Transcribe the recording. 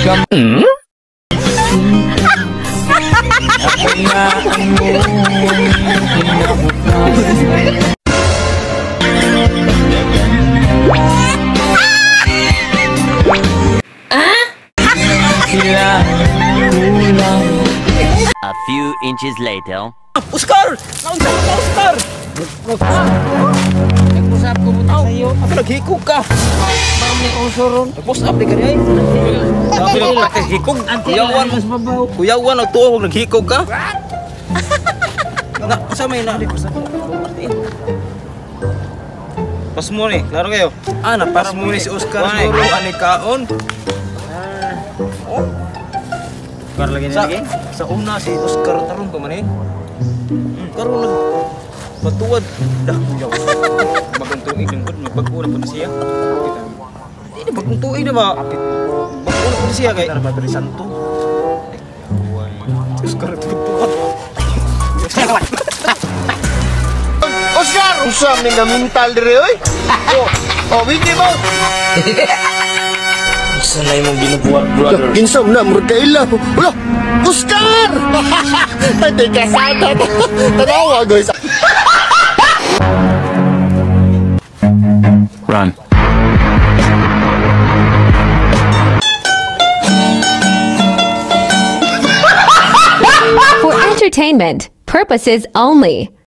Gam. Hayaan mo ang kinabukasan. Sila kulang. A few inches later. Oscar! Naunsa ka, Oscar? Nag-usap ko buta sa iyo. Ako naghikog ka. Ma'am ni uso ron. Nag-post up di ka niya. Sabi na naghikog. Kuyawan Mas mabaw. Kuyawan og tuo kung naghikog ka. Na, sa may na. Pas mo ni, klaro kayo. Ah, napas mo ni si Oscar siguro ani kaon. Kar lagi Sa, sa una si Oscar tarong pa man eh. Karon nag patuwad dah kuyaw. Bagong tuig ng gud magbag-o na pud siya. Di na bagong tuig na ba? Bag-o na pud siya kay. Padre Santo. Si Oscar tuwad. Oscar! Usam ni nga mental dire oy. Oh, oh wiki mo. Isa na imong binubuhat, brother. Kinsam na murag kaila. Wala. Oscar! Tay kasada. Tanawa guys. Run. For entertainment purposes only.